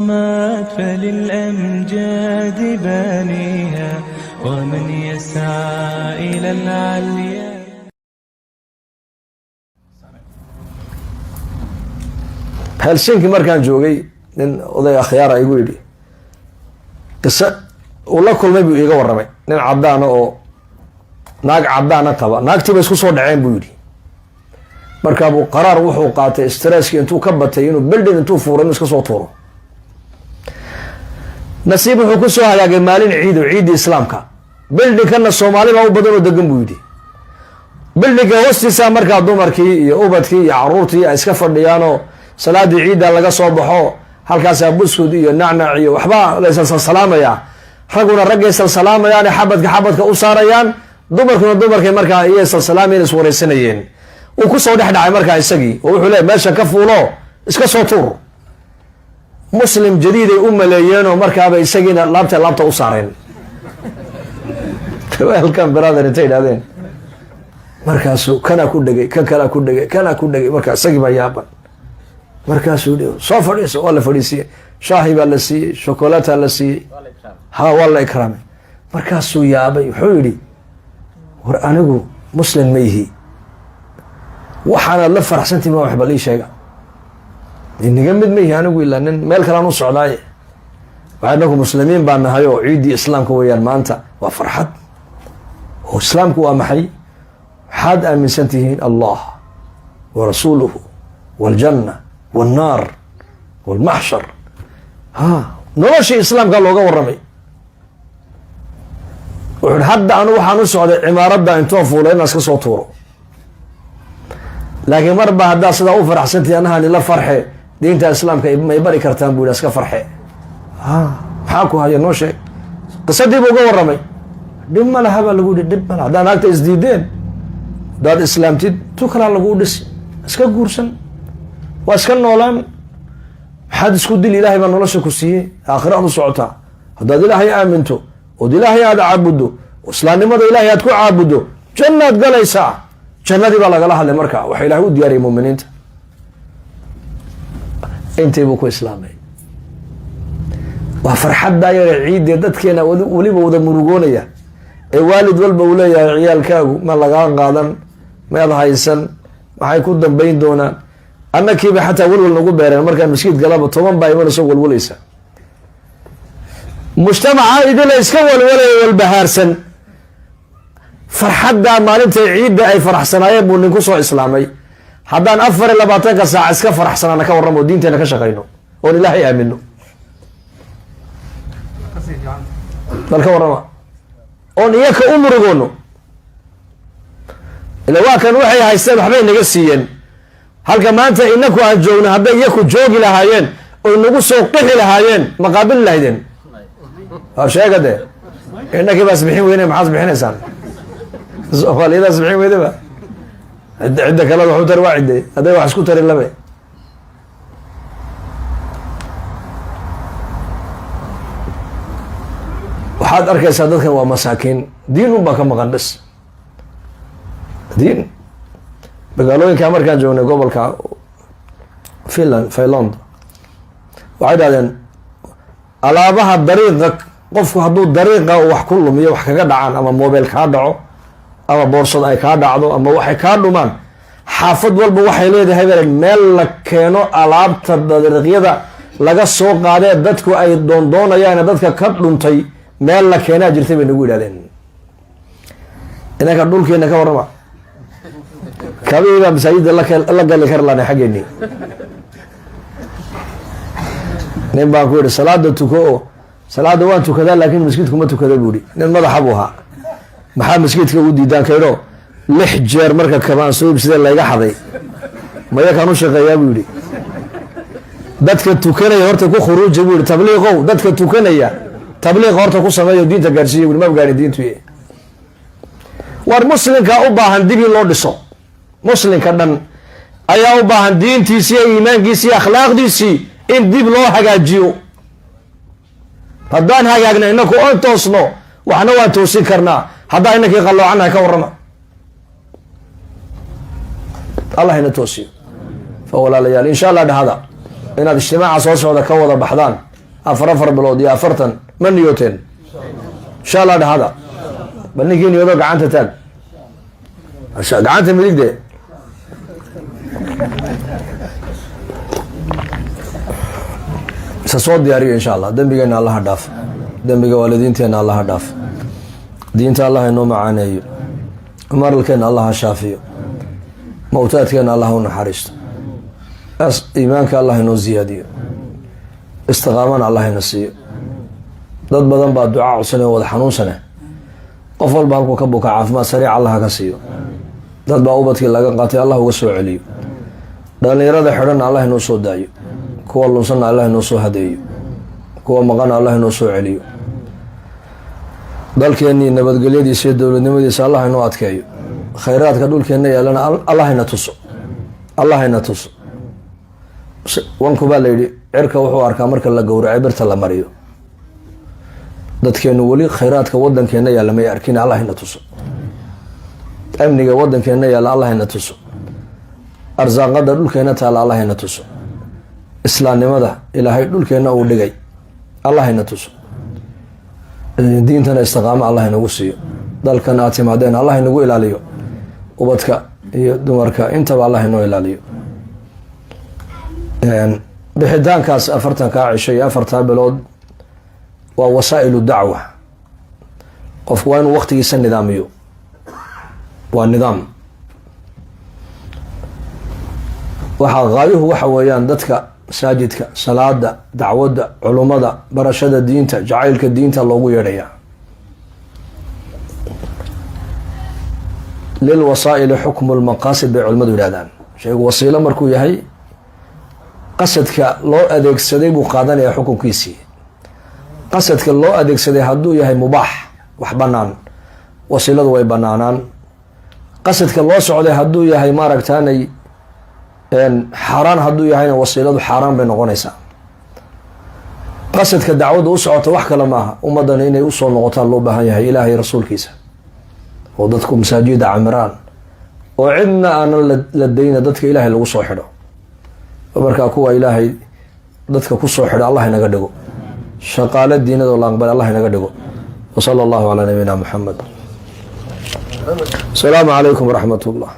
قامت فللأمجاد بانيها ومن يسعى إلى العليا. Helsinki markaan joogay, nin oday akhyaara igu yidhi, qiso uu la kulmay buu iiga warramay. Nin caddaana oo naag caddaana qaba, naagtii ba isku soo dhaceen buu yidhi. Markaabuu qaraar wuxuu qaatay, stresski intuu ka batay, inuu building intuu fuuray inuu iska soo tuuro. Nasiib wuxuu kusoo hagaagay maalin ciido, ciiddii Islaamka. Buildingkana Soomaali baa u badan oo degan buu yidhi. Buildingka hoostiisa markaa dumarkii iyo ubadkii iyo caruurtii ay iska fadhiyaanoo salaadii ciidda laga soo baxo, halkaasaa buskud iyo nacnac iyo waxbaa la isalsalsalaamayaa. Ragguna raggay salsalaamayaan, xabadka xabadka u saarayaan, dumarkuna dumarkay markaa iyay salsalaamayan, iswareysanayeen. Uu kusoo dhex dhacay markaa isagii oo wuxuu leey, "Meesha ka fuulo, iska soo tuur." Muslim jadiiday u maleeyeenoo markaaba isagiina laabta laabta u saareen. "Welcome, brother," intay idhahdeen, markaasuu kanaa ku dhegay, kan kalaa ku dhegay, kanaa ku dhegay. Markaa isagii baa yaaban. Markaasuu yidhi, "Soo fadhiiso." Waa la fadhiisiiyey, shaahi baa la siiyey, shokolata la siiyey, ha, waa la ikraamay. Markaasuu yaabay, wuxuu yidhi, "War anigu muslim ma ihi, waxaanaad la faraxsantihi ma wax bal ii sheega. Inaga mid ma ihi anigu, ilaa nin meel kalaan u socdaaye. Waxaa inaku muslimiin baa nahay oo ciiddii Islaamka weeyaan maanta, waa farxad. Oo Islaamku waa maxay? Waxaad aaminsan tihiin Allah wa rasuuluhu waljanna walnaar walmaxshar." Ha, noloshii Islaamka looga warramay. Wuxu uhi, "Hadda anu waxaan u socday cimaaradda intoon fuulay inaan iska soo tuuro, laakiin marba haddaa sidaa u faraxsantihi, anahan ila farxe. Diinta Islaamka may bari kartaan?" Bu yidhi. "Iska farxe. Ha, maxaa ku haya? Noo sheeg." Qisadii buu uga warramay. "Dhib ma laha," baa lagu yihi, "dhib ma laha. Haddaa naagta isdiideen, haddaad islaamtid, tu kalaa laguu dhisi, iska guursan, waa iska noolaan. Maxaad isku dil? Ilaahay baa nolosha ku siiyey, aakhira aad u socotaa. Haddaad Ilaahay aaminto ood Ilaahay aad caabuddo, islaamnimada Ilaahay aad ku caabuddo, jannaad galaysaa." Jannadii baa lagala hadlay. Marka waxa Ilahay u diyaariyay muminiinta, intii buu ku islaamay. Waa farxaddaa yara ciiddee dadkeena weliba wada murugoonaya, ee waalid walba uu leeyahay, "Ciyaalkaagu ma lagaa qaadan? Maad haysan? Maxay ku dambayn doonaan?" Annakiiba xataa walwal nagu beereen. Markaan maskiid galaba, 10 baa imanayso, walwalaysa. Mujtamaca idila iska walwalaya, walbahaarsan. Farxaddaa maalinta ciidda ay faraxsanaayeen buu nin ku soo islaamay. Haddaan 24-ka saac iska faraxsanaana, ka warramo? Diinteena ka shaqayno oon Ilaahay aamino, bal ka warrama, oon iyaka u murugoono. Ila waa kan waxay haysteen waxbay naga siiyeen. Halka maanta inaku aan joogno, hadday iyaku joogi lahaayeen oy nagu soo qixi lahaayeen, ma qaabili lahaydeen? Waa sheega dee. Inakii baas bixin weyne, maxaas bixinaysaan? Soomaaliyadaas bixin weydaba, cidda cidda kaleda waxu tari waa cidde, hadday wax isku tarin labe. Waxaad arkaysaa dadkan waa masaakiin, diin un baa ka maqan bes, diin. Magaalooyinka markaan joognay gobolka Finland, Finland, waxay dhahdeen alaabaha dariiqa, qofku hadduu dariiqa wax ku lumiyo, wax kaga dhacaan, ama mobile kaa dhaco, ama boorsad ay kaa dhacdo, ama waxay kaa dhumaan, xaafad walba waxay leedahay baa meel la keeno alaabta dariiqyada laga soo qaadee dadku ay doondoonayaan, dadka ka dhuntay meel la keenaa jirtay, bay nagu yidhahdeen. Inanka dhulkeena ka warrama, kabihii baa masaajidda la gali kar lana xaggeeni. Nin baan ku yihi, "Salaada tuko." "Oo salaada waan tukadaa, laakin maskiidkuma tukada," bu ihi. Nin madaxa buu ahaa. "Maxaa maskiidka ugu diidaan?" Kaydho, 6 jeer marka kabaan soo iibsadee layga xaday, maya kaan u shaqeeyaa, buu yihi. "Dadka tukanaya horta ku khuruuja," buu yihi. "Tabliiqow, dadka tukanaya tabliiq horta ku sameeyo, diinta gaarsiiya," bui. "Ma gaarin diintu." War muslimka u baahan dib in loo dhiso, muslimka dhan ayaa u baahan diintiisii iyo iimaankiisii iyo akhlaaqdiisii in dib loo hagaajiyo. Haddaan hagaagna inaku oon toosno, waxna waan toosin karnaa. Haddaan inakii qalloocannahay, ka warrama? Allah ina toosiyo. Fa walaalayaal, insha Allah dhahada inaad ijtimaaca soo socda ka wada baxdaan. 4 bilood iyo 40 ma niyooteen? Insha Allah dhahada. Bal ninkii niyoodo gacanta taag, gacanta midigde. Isa soo diyaariyo insha Allah. Dembigeena allaha dhaaf, dembiga waalidiinteena allaha dhaaf, diinta allah inoo macaaneeyo, maralkeena allaha shaafiyo, mawtaadkeena allah u naxariisto, iimaanka allah inoo ziyaadiyo, istiqaamana allah ina siiyo. Dad badan baa ducaa codsanay oo wada xanuunsane. Qof walba halkuu ka buka caafimaad sariic allah ka siiyo. Dad baa ubadkii laga qaatay, allah uga soo celiyo. Dhalinyarada xidhanna allah inoo soo daayo, kuwa lunsanna allah inoo soo hadeeyo, kuwa maqana allah inoo soo celiyo. Dalkeennii nabadgelyadiisa iyo dowladnimadiisa allah inoo adkeeyo. Khayraadka dhulkeenna yaalana allah ina tuso, allah ina tuso. Wanku baa la yidhi cirka wuxuu arkaa marka la gowracay birta la mariyo. Dadkeenu weli khayraadka wadankeena yaalla may arkin, allah ina tuso. Amniga wadankeena yaalla allah ina tuso. Arsaaqada dhulkeena taalla allah ina tuso. Islaamnimada ilaahay dhulkeena uu dhigay allah ina tuso. Diintana istiqaamo allah inagu siiyo. Dalkan aad timaadeen allah inagu ilaaliyo. Ubadka iyo dumarka intaba allah inoo ilaaliyo. Bixitaankaas 40-kaa cisho iyo 4-taa bilood waa wasaa'ilu dacwa. Qofku waa inuu waqtigiisa nidaamiyo, waa nidaam. Waxaa qaayuhu waxa weeyaan dadka masaajidka, salaada, dacwadda, culummada, barashada diinta, jacaylka diinta loogu yeedhayaa. Lilwasaa'ili xukmu lmaqaasid bay culimmadu yidhahdaan. Shaygu wasiilo markuu yahay, qasadka loo adeegsaday buu qaadanayaa xukunkiisii. Qasadka loo adeegsaday hadduu yahay mubaax, wax banaan, wasiiladu way banaanaan. Qasadka loo socday hadduu yahay maaragtaanay xaaraan hadduu yahayna, wasiiladu xaaraan bay noqonaysaa. Qasadka dacwadda u socota wax kale maaha, ummaddan inay usoo noqotaan loo baahan yahay ilaahay rasuulkiisa, oo dadku masaajida camiraan, oo cidna aanan la dayna, dadka ilaahay lagu soo xidho. Markaa kuwa ilaahay dadka kusoo xidho allah inaga dhigo, shaqaale diinadoo la aqbalay allah inaga dhigo. Wa sala allahu calaa nabiyina Muxamed. Asalaamu calaykum waraxmat ullah.